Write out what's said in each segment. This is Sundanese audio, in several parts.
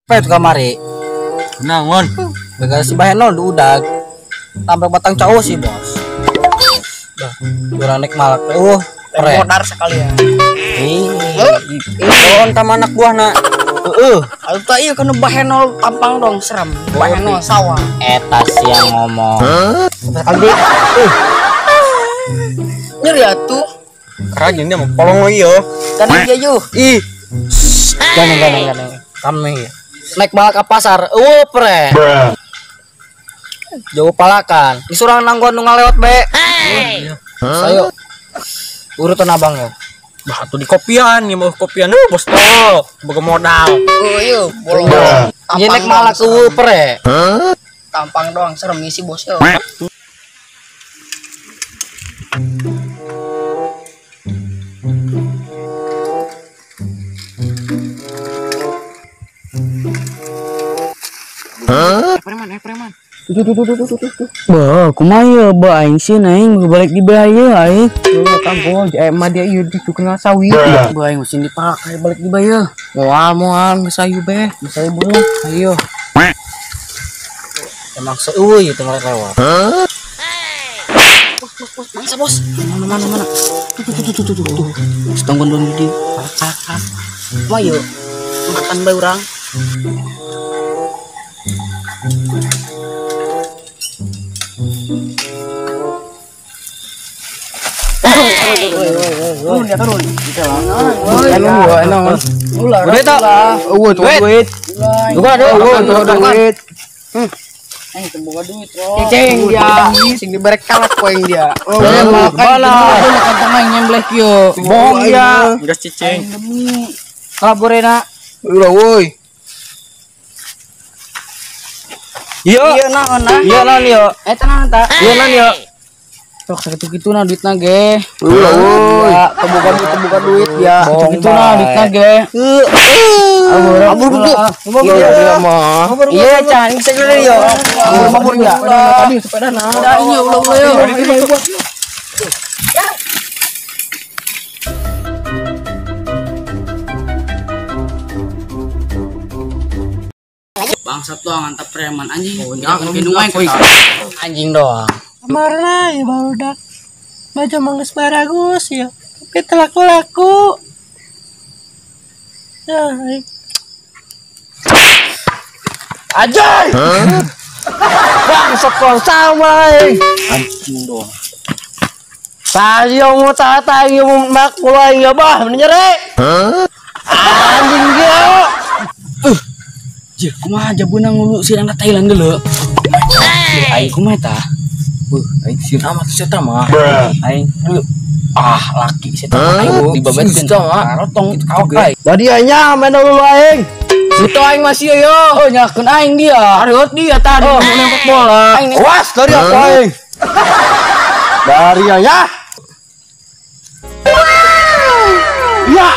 Apa itu kamari? Naon? Begal si Bahenol udah tampil batang cowok sih bos. Dah, urang nek malak keren. Modar sekali ya. Ih, pohon sama anak buahna. Heeh. Atuh tah ieu kana Bahenol tampang dong serem. Bahenol sawah. Eta sia ngomong. Sekali. Nyeri atuh. Keren dia mah polong ieu. Kan ieu yuh. Ih. Gandeng. Kami naik balak ke pasar, pre. Jauh palakan. Di surang nanggon nu ngalewat be. Ayo. Urutan abang ya. Bah atuh di kopian, ieu mah kopian eueuh bos tol, boga modal. Oh iya, bolong. Ieu naik malak eueuh pre. Tampang doang serem isi bos yo. Preman. Tuh. Bah, kumaha ieu ba aing sieun aing balik di bahaya aing. Tuh tampol mah dia ieu ditu kenal sawi. Bah aing mesin dipakai balik di bahaya. Moal geus ayu be. Geus ayu belum. Ayo. Emang seueuh ieu teh lewat. Bos, mangsa bos. Mana. Tuh. Setonggon doang di. Mah ieu makan bae urang. Turun. Duit. Duit. Aing teu boga duit, Ceng dia. Sing dibere kalak poing dia. Oh, makan tengah nyembleh kieu. Bohong dia. Geus cicing. Kaburena. Ulah woi. Iya naon nah. Iya naon ieu. Eta naon ta? Iya naon ieu. Sok sakitu-kituna duitna ge. Ulah woi. Teu duit ya. Sakitu-kituna duitna ge. Abur buku. Iya mah. Iya can geus geus ieu. Mabur ya. Tadi sepeda na. Udah ieu ulah yo. Bangsat doang antap preman anjing. Anjing doang. Kemarin ya barudak baca mangges baragus ya, tapi telaku-laku. Ya, Ajay! Bangsat doang sama anjing doang. Tayo mo tatay mo mak mulai ya bah nyere. Anjing dia. Jir, kumaha jabuna ngulu sirang Thailand deuleu. Aing kumaha tah? Beuh, aing sieun amat si eta mah. Aing deuleu. Ah, laki si eta mah aing dibabetkeun. Karotong oge. Tadi nya main dulu aing. Situ aing masih yo. Oh, nyakeun aing dia. Ariot dia tadi mau nembak bola. Awas dari apa aing? Dari ya. Ya.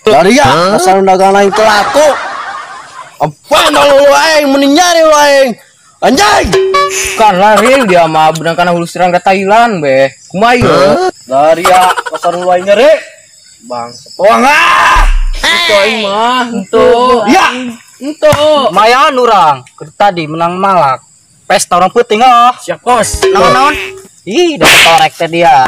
Dari ya, asal dagang aing telaku. Apa lu aing mending nyari lu aing. Anjing. Kan lari dia mah benang kana hulu serang ke Thailand be. Kumaha ieu? Lari ya, pasar lu aing nyeri. Bangsa. Doang ah. Itu aing mah henteu. Ya. Henteu. Mayan urang tadi menang malak. Pesta orang peuting oh. Siap bos. Naon-naon? Ih, dapat torek teh dia.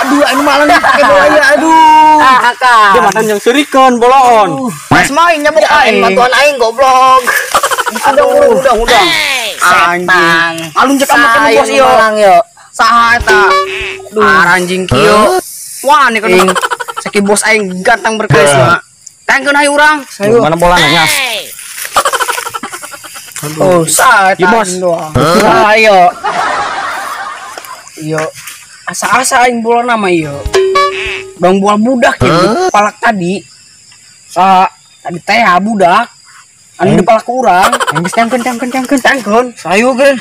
Aduh, anu malang dipake bola ya, aduh. Ah, Dia makan yang serikan boloon. Mas main nyabuk aing, bantuan aing goblok. Aduh, udah. Anjing. Alun cek amat bos ieu. Saha eta? Aduh, anjing kieu. Wah, nih kan saki bos aing ganteng berkarisma. Tangkeun hayu urang. Mana bolanya? Oh, saha eta? Bos. Ayo. Yo. Asa-asa aing bola nama ieu. Bang bola budak ya, palak tadi. Sa tadi teh budak. Anu dipalak ku urang. Geus tangkeun. Sayu geun.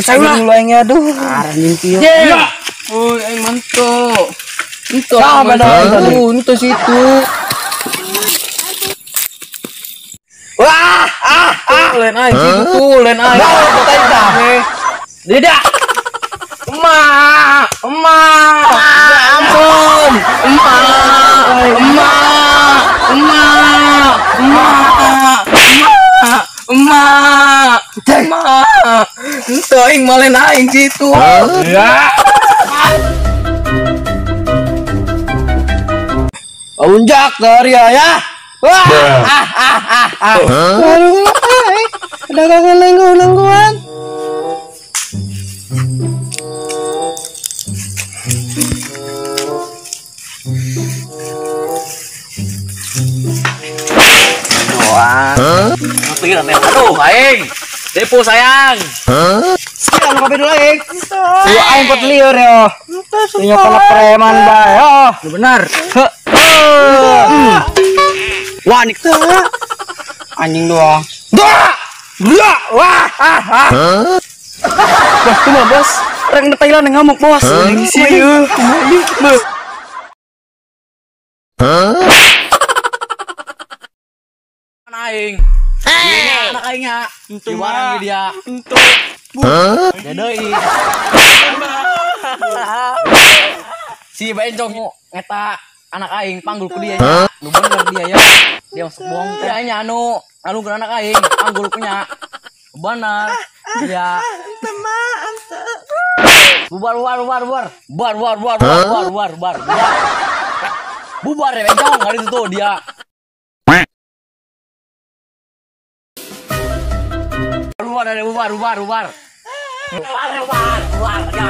Sayu lah. Dulu aing aduh. Anjing kieu. Ya. Oi, aing mantu. Itu itu situ. Wah, lain aing situ, lain aing. Tidak. Emak, ampun. Emak. Henteu aing malen aing situ. Ya. Unjak dari ya. Wah, ah ah ah ah. Aduh, aing dagangan nanggu-nangguan. Wah. Aduh, aing. Depo sayang. Sekian lu kopi dulu aing. Lu aing pot liur yo. Punya kena preman bae yo. Benar. Wah, nik anjing doang. Dua, wah, ah, ah. Bos, tuh mah bos. Orang di Thailand yang ngamuk bos. Aing. Anak aingnya. Di warang dia. Entu. Ya deui. Si bencong ngeta anak aing panggul ku dia nya. Nu bener dia ya. Dia masuk bohong teh nya anu anu ke anak aing panggul ku nya. Bener. Dia. Ente mah ente. Bubar bubar bubar bubar. Bubar bubar bubar bubar bubar bubar. Bubar ya bencong hari itu tuh dia. Bubar bubar bubar bubar. Bubar bubar bubar ya.